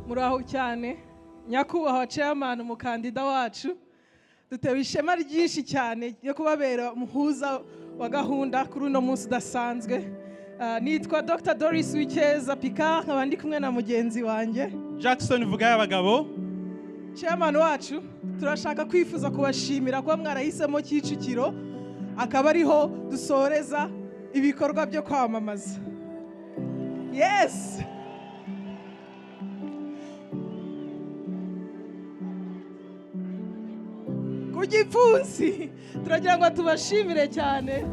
Muraho cyane, nyakubahwa chairman, umukandida wacu. Dutewe ishema ryinshi cyane ryo kubabera umuhuza wa gahunda kuri uno munsi udasanzwe. Nitwa Dr Doris Wikeza Picard, nkaba ndi kumwe na mugenzi wanjye Jackson Vuga y'abagabo. Chairman wacu, turashaka kwifuza kubashimira kuba mwarahisemo Kicukiro akaba ariho dusoreza ibikorwa byo kwamamaza. Yes, ku gipfunsi. Turagira ngo tubashimire cyane.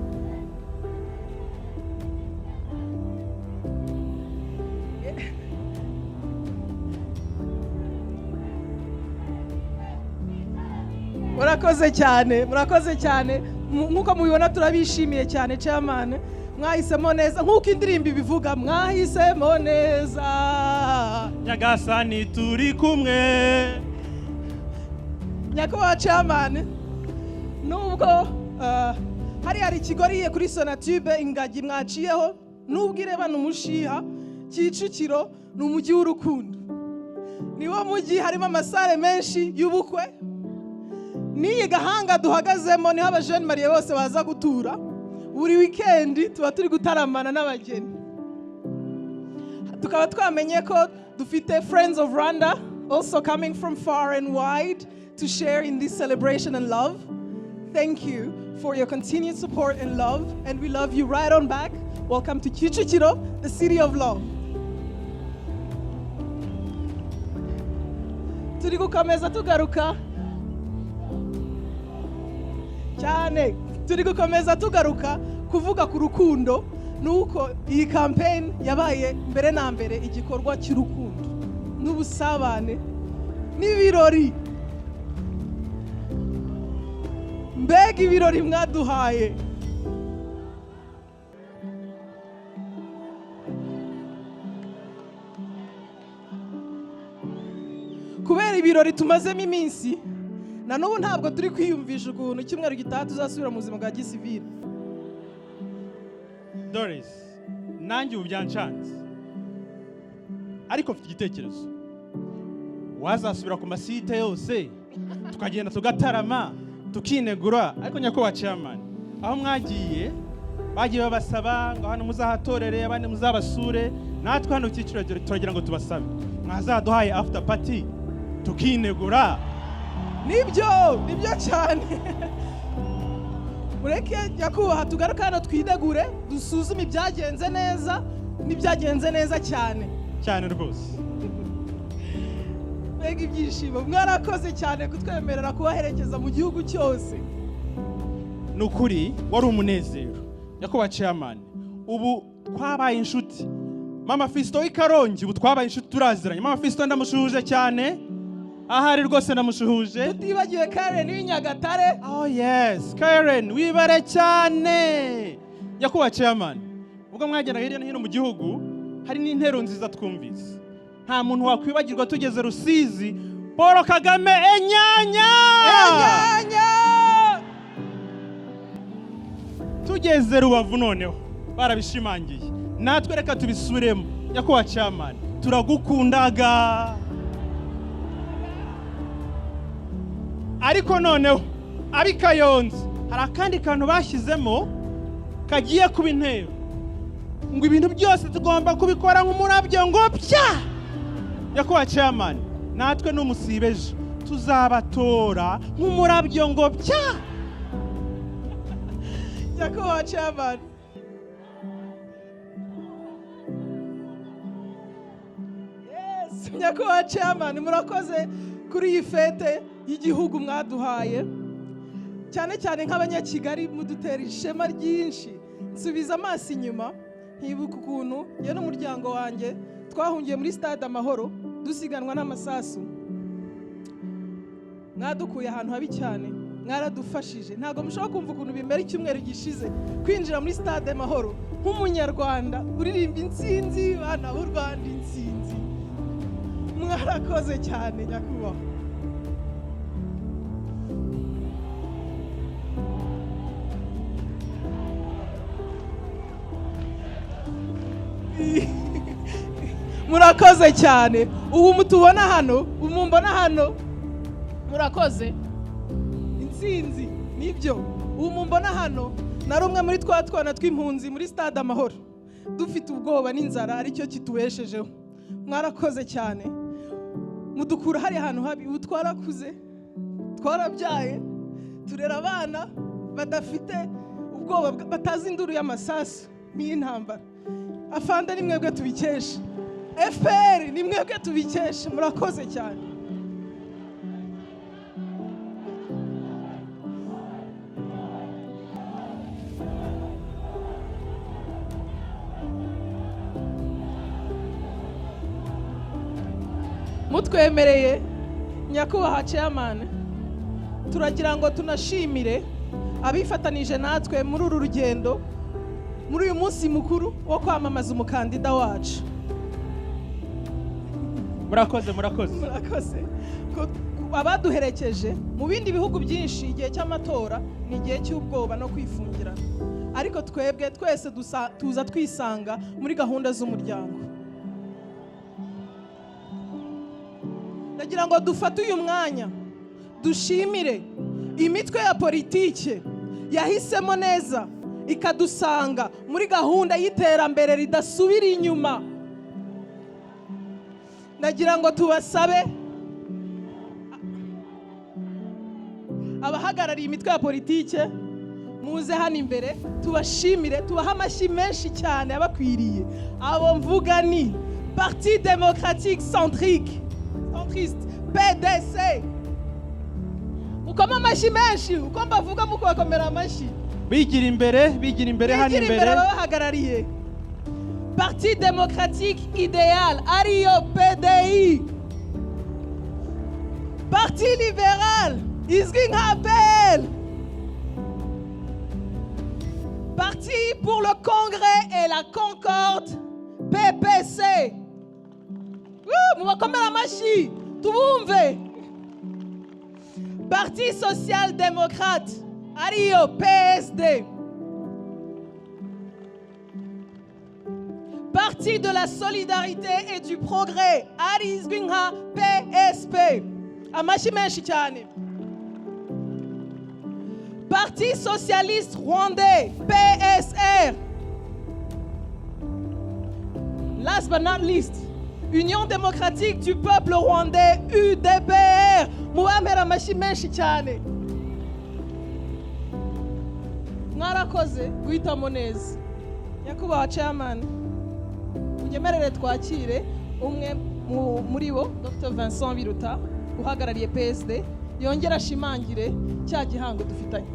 Murakoze cyane, murakoze cyane. Nk'uko mubibona, turabishimiye cyane, chairman. Mwahisemo neza nk'uko indirimbo ibivuga, mwahisemo neza. Nyagasani turi kumwe. Nyakubahwa chairman, nubwo hari ikigoriye kuri Sonatube, ingagi mwaciyeho, nubwo irebana umushiha, Kicukiro ni umujyi w'urukundo. Niwo mujyi harimo amasalle menshi y'ubukwe. N'iyi gahanga duhagazemo niho abajeunes mariés bose baza gutura. Buri wikendi tuba turi gutaramana n'abageni. Tukaba twamenye ko dufite Friends of Rwanda also coming from far and wide to share in this celebration and love. Thank you for your continued support and love, and we love you right on back. Welcome to Kicukiro, the city of love. Turi gukomeza tugaruka cyane, turi gukomeza tugaruka kuvuga ku rukundo, nuko iyi campaign yabaye mbere na mbere igikorwa cy'urukundo n'ubusabane n'ibirori. Mbega ibirori mwaduhaye! Kubera ibirori tumazemo iminsi, na n'ubu ntabwo turi kwiyumvisha ukuntu icyumweru gitaha tuzasubira mu buzima bwa gisivili. Doris, nanjye ubu byancanze, ariko mfite igitekerezo. Wazasubira ku masite yose, tukagenda tugatarama, tukinegura. Ariko nyakubahwa chairman, aho mwagiye bagiye babasaba ngo hano muzahatorere, abandi muzabasure. Natwe hano Kicukiro turagira ngo tubasabe, mwazaduhaye after party tukinegura. Nibyo, nibyo cyane. Mureke nyakubahwa tugaruke hano twidegure, dusuzume ibyagenze neza n'ibyagenze neza cyane. Cyane rwose. Mbega ibyishimo! Mwarakoze cyane kutwemerera kubaherekeza mu gihugu cyose. Ni ukuri wari umunezero, nyakubahwa chairman. Ubu twabaye inshuti. Mama Fisito w'i Karongi, ubu twabaye inshuti, turaziranye. Mama Fisito ndamushuhuje cyane ahari rwose, ndamushuhuje. Tutibagiwe Karen w'i Nyagatare. Oh yes, Karen, wibare cyane. Nyakubahwa chairman, ubwo mwagendaga hirya no hino mu gihugu, hari n'intero nziza twumvise. Nta muntu wakwibagirwa tugeze Rusizi, "Paul Kagame enyanya!" Enyanya! Tugeze Rubavu noneho barabishimangiye. Natwe reka tubisubiremo. Nyakubahwa chairman, turagukundaga. Ariko noneho ab'i Kayonza hari akandi kantu bashyizemo kagiye kuba intero, ngo ibintu byose tugomba kubikora nk'umurabyo ngo pya. Nyakubahwa chairman, natwe n'umusibeje tuzabatora nk'umurabyo ngo pya. Nyakubahwa chairman. Yes, nyakubahwa chairman, murakoze kuri iyi fête y'igihugu mwaduhaye. Cyane cyane nk'Abanyakigali mudutera ishema ryinshi. Nsubiza amaso inyuma nkibuka ukuntu njye n'umuryango wanjye twahungiye muri Stade Amahoro dusiganwa n'amasasu. Mwadukuye ahantu habi cyane, mwaradufashije. Ntabwo mushobora kumva ukuntu bimera icyumweru gishize kwinjira muri Stade Amahoro nk'Umunyarwanda uririmba "Intsinzi, bana b'u Rwanda, intsinzi". Mwarakoze cyane, nyakubahwa. Murakoze cyane. Ubu mutubona hano, ubu mumbona hano, murakoze. Intsinzi nibyo. Ubu mumbona hano, nari umwe muri twa twana tw'impunzi muri Stade Amahoro, dufite ubwoba n'inzara, aricyo kitubeshejeho. Mwarakoze cyane, mudukura hari ahantu habi. Ubu twarakuze, twarabyaye, turera abana badafite ubwoba, batazi induru y'amasasu n'iy'intambara. Afande, ni mwebwe tubikesha. FPR, ni mwebwe tubikesha. Murakoze cyane. Mutwemereye, nyakubahwa chairman, turagira ngo tunashimire abifatanije natwe muri uru rugendo, muri uyu munsi mukuru wo kwamamaza umukandida wacu. Murakoze, murakoze. Murakoze. Abaduherekeje mu bindi bihugu byinshi, igihe cy'amatora ni igihe cy'ubwoba no kwifungirana, ariko twebwe twese tuza twisanga muri gahunda z'umuryango. Ndagira ngo dufate uyu mwanya dushimire imitwe ya politike yahisemo neza ikadusanga muri gahunda y'iterambere ridasubira inyuma. Ndagira ngo tubasabe, abahagarariye imitwe ya politike, muze hano imbere tubashimire, tubahe amashyi menshi cyane abakwiriye. Abo mvuga ni Parti Démocratique Centrique, Centriste, PDC. Mukome amashyi menshi, uko mbavuga mukabakomera amashyi. Bigira imbere, bigira imbere hano. Bigira imbere. Imbere ababahagarariye. Parti Démocratique Idéal, ariyo PDI. Parti Libéral, izwi nka PL. Parti pour le Congrès et la Concorde, PPC. Woo, mubakomere amashyi tubumve. Parti Social Démocrate, ariyo PSD. Parti de la Solidarité et du Progrès, arizwi nka PSP. Amashyi menshi cyane. Parti Socialiste Rwandais, PSR. Last but not least, Union Démocratique du Peuple Rwandais, UDPR. Mubampera amashyi menshi cyane. Mwarakoze guhitamo neza. Nyakubahwa chairman, unyemerere twakire umwe muri bo, Dr Vincent Biruta, uhagarariye PSD, yongere ashimangire cya gihango dufitanye.